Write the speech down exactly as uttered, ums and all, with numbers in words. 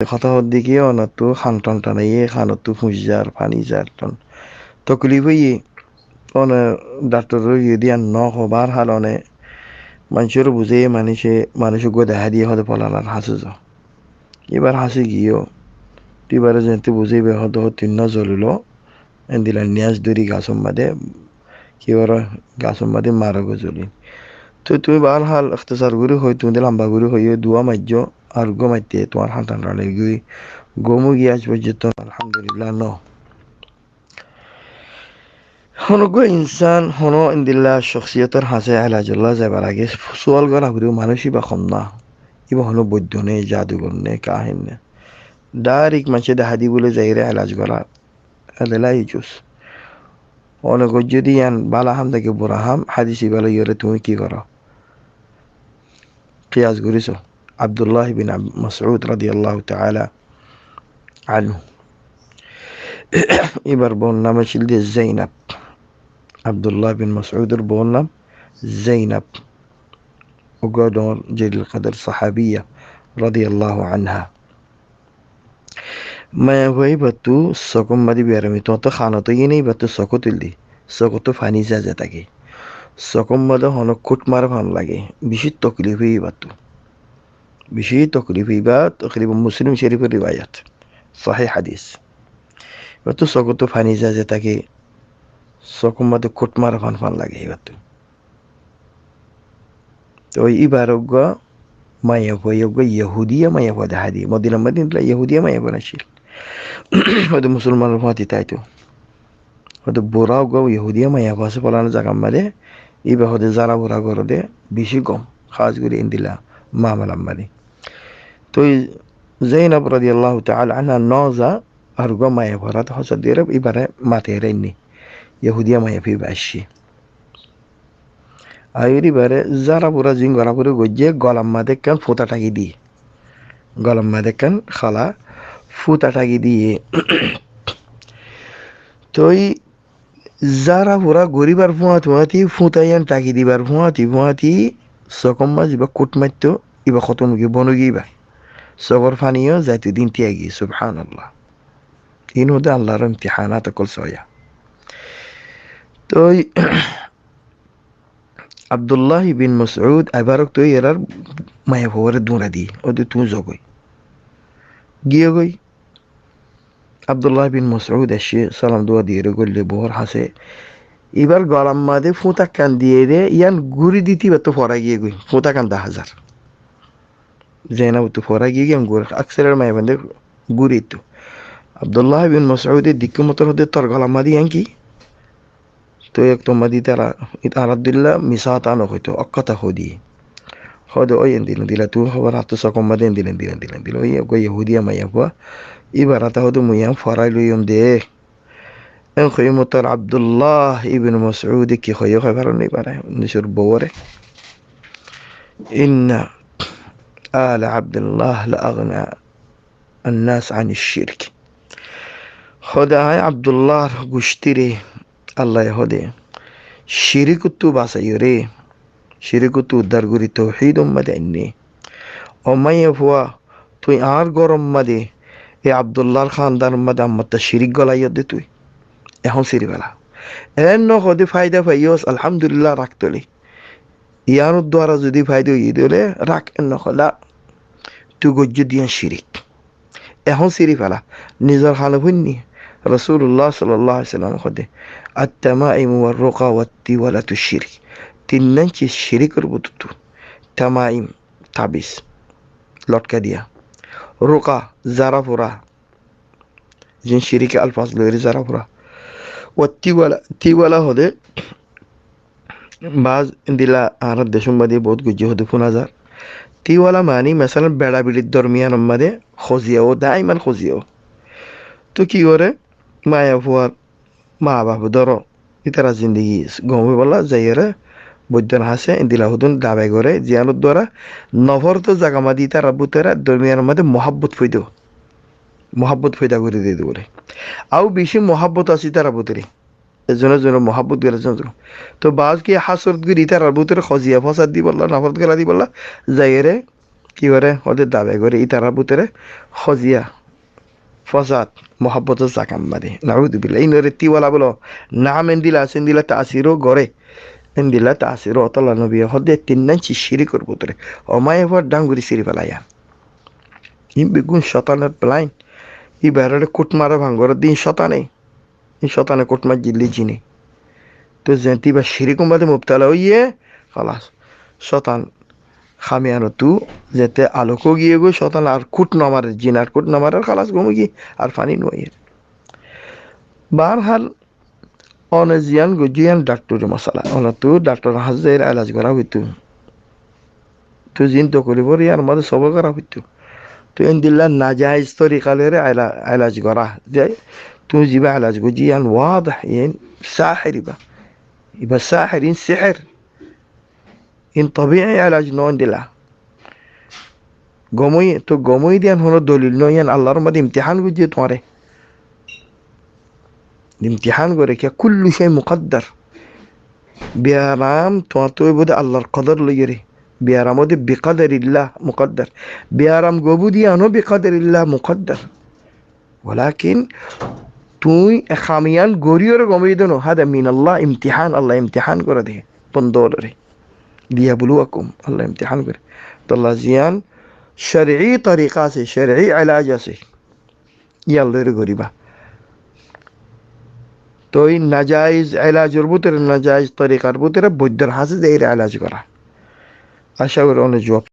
hotá hoódde ki, onottú han than than aiyé, hanottú fuñci zar, faní zar than. Toklif óiye, one dhaktor óiye de yián no hoó, bahárhal one maincóre buzaiye, manúice, manúic uggúa dahá diye hoóde folanar hañsé zo. Íbar hañsé giyó, íbare zeénte buzaiba hoóde hoó tui no zolilo, endilla niyas dóri gasór mazé, ki goró, gasór mazé maro goi zoli. Toi tuñí bahárhal iktesar gorí hoói, tuñí de lamba gorí hoói, duwa maijjó, ar uggúa maite tuáñr han than than lagigói, gom ói giyé aijjó foijjonto, alhamdulillah no. Honó uggúa insán, honó endilla cókciyotor hañsé elajolla zaibar age suwal gorá foribó, manúic íba hon na, íba honó boiddo né, jadugor né, kahin né. Dairek maincé dahá di bóli zaiyóre elaj gorá, edilla ijus. One goijjé de yián bála ham dé ki bura ham, hádis íba loiyóre tuñí ki goró? Kiyas gorí só. Abdullah bin Ab-, Mas'ud radiyallahu ta'ala anhu. Íbar bóur nam accíl de Zainab. Abdullah bin Mas'udor bóur nam Zainab. Uggúa doñr jelil kadar sahabiya radiyallahu anha. Maiyafua íbattú sokómma de berami, tuáñttú hanot óiye né, íbattú sokó tuildé, sokóttu faní zai zai táke. Sokómma de honó kút mare fán lage, bicí toklif óiye íbattú. Bicí toklif, íba tokriban Muslim Córifor riwayat, sahih hadis. Íbattú sokóttu faní zai zai táke, sokómma de kút mare fán fán lage íbattú. Toi íbar uggúa maiyafua, uggúa Yahudiya maiyafua dahá diyé. Modinar mazé endilla Yahudiya maiyafua accíl. Hoóde musolmanor fúañti táito. Hoóde bura uggúa Yahudiya maiyafua asé folan zagar mazé, íba hoóde zara bura goré de bicí gom, hás gorí endilla mamalar mazé. Toi Zainab radiyallahu ta'ala anha no za, ar uggúa maiyafuare hosá diyóre íbare mataiyóre ainné. Yahudiya maiyafua íba aiccé. Aiyóre íbare zara bura zin gorá foré goijjé, golar mazé ekkán futa thaki diyé. Golar mazé ekkán hola futa thaki diyé. Toi zara bura goríbar fúañti fúañti, futa yián thaki dibar fúañti fúañti, sokómma ziba kút maitto, íba hótom ói giyé, bon ói giyé íba. Sokór faní yó zaito din tíai giyé, subhanallah. Iín hoóde Allar imtihanat ókkol soiya. Toi Abdullah bin Mas'ud aibár októ iyarar maiyafuare dúrai diyé, hoóde tuñí zogói. Giyégói. Abdullah bin Mas'ud aiccé, salam dua diyóre góille bouwor hañsé. Íbar golar mazé futa ekkán diyé de, yián gúri dito íbattú forai giyégói, futa ekkán dahá zar. Zainabottú forai giyé, yián gúri, aksarar maiyafuainde gúri dito. Abdullah bin Mas'ude deikkó motor hoóde, tor golar mazé yián ki? Toi ek tomma di tara, it añára dóilla misá hotá no hoito, ok hotá hoóde. Hoóde ói endilla endilla, tuñí hoór añáttu sokómma de endilla endilla endilla endilla. Ói eggúa Yahudiya maiyafua, íbar hotá hoóde mui yián forai loiyum de. En hoiyé motor Abdullah ibn Mas'ude ki hoiyé hoi faron né íbare, nizor bouwore? Inna ala Abdullah la aghna annas ani shirk. Hoóde aññí Abdullar guctire Allaye hoóde, cirikottú basaiyóre, cirikottú uddar gorí touhidor mazé ainné. Ó maiyafua, tui añár góror mazé, e Abdullar hándanor mazé ammattá cirik golaiyós de tui. Ehón siri fela. En no hoóde faida faiyós, alhamdulillah, rak tole. Yiánor duara zodi faida óiye de óile rak, en no hoóla, tui goijjós de yián cirik. Ehón siri fela. Nizor hane fúinni, Rasulullah sallallahu alaihi wasallam hoóde, "At-tamaimu war-ruqa wat-tiwalatu shirk." Tinnán ciz cirikor bútottu. Tamaim, tabis, lotka diya. Ruqa, zara fura. Zin cirike alfaz loiyóre zara fura. Wat-tiwala, tiwala hoóde, baz endilla añárar decór mazé bout goijjé hoóde fúna zar. Tiwala mani, mesalan, beça beçir dormiyanor mazé hoziya ó, daiman hoziya ó. Toi ki goré? Maiyafuar ma baf dóro, ítara zindigi gom óibolla zaiyóre boiddor hañsé endilla hodún dabai goré, ziyánor duara noforto zaga mazé ítarar bútore dormiyanor mazé muhábbot foida, muhábbot foida gorí diyé de goré. Au bicí muhábbot asé ítarar bútore. Ezone ezonor muhábbot goré, ezone ezonor. Toi baz ki hásorot gorí ítarar bútore hoziya fosad dibolla, noforat gola dibolla, zaiyóre ki goré, hoóde dabe goré, ítarar bútore hoziya, fosad, muhábbotor zakan mare. Naúdubillah. Ínore tiwala bólo, nam endilla asé, endilla taasiró goré. Endilla taasiró, ótolla nobiye hoóde tinnan ci-, cirikor bútore. Ó maiyafuar dhánguri siri félaiya. Ín beggún cótanor plan. Íbarare kút mare fán goródde ín cótane. Ín cótane kút maijjíle zine. Toi zeéñtte íba cirik ummade mubtala óiye, halas. Cótan hamiyanottú zeéñtte alok ói giyé goi, cótan ar kút no marer, zine ar kút no marer, halas gom ói giyé, ar faní no aiyér. Baárhal, one ziyán goijjó yían dhaktori mosala. Onottú dhaktor hañsé zaiyóre elaj gorá foittó. Toi ziín dokolif ór yían mazé sobor gorá foittó. Toi endilla najaiz torika loiyóre ela-, elaj gorá. Ze tuñí zibá elaj goijjó yían wadeh, yían sáher íba. Íba sáher, iín sihér. Iín tobiyi elaj no endilla. Gom óiye, toi gom óiye de yían honó dolil no, yían Allar mazé imtihán goijjé tuáñre. Imtihán goré kiyá, kullu cai muqaddar. Biyaram tuáñttu óibo de Allar kodor loiyóre. Biyaram óde biqadarillah muqaddar. Biyaram gobú de yíano biqadarillah muqaddar. Walakin tuñí e ham yían goríyore gom óiye de no, háda minallah, imtihán, Allah imtihán goré de bondó ólore. Liyabluwakum, Allah imtihán goré. Tolla ziyán córiyi torika asé, córiyi elaj asé, yían loiyóre goríba. Toi najaiz elajor bútore, najaiz torikar bútore boiddor hañsé zaiyóre elaj gorá. Acá gorí one juab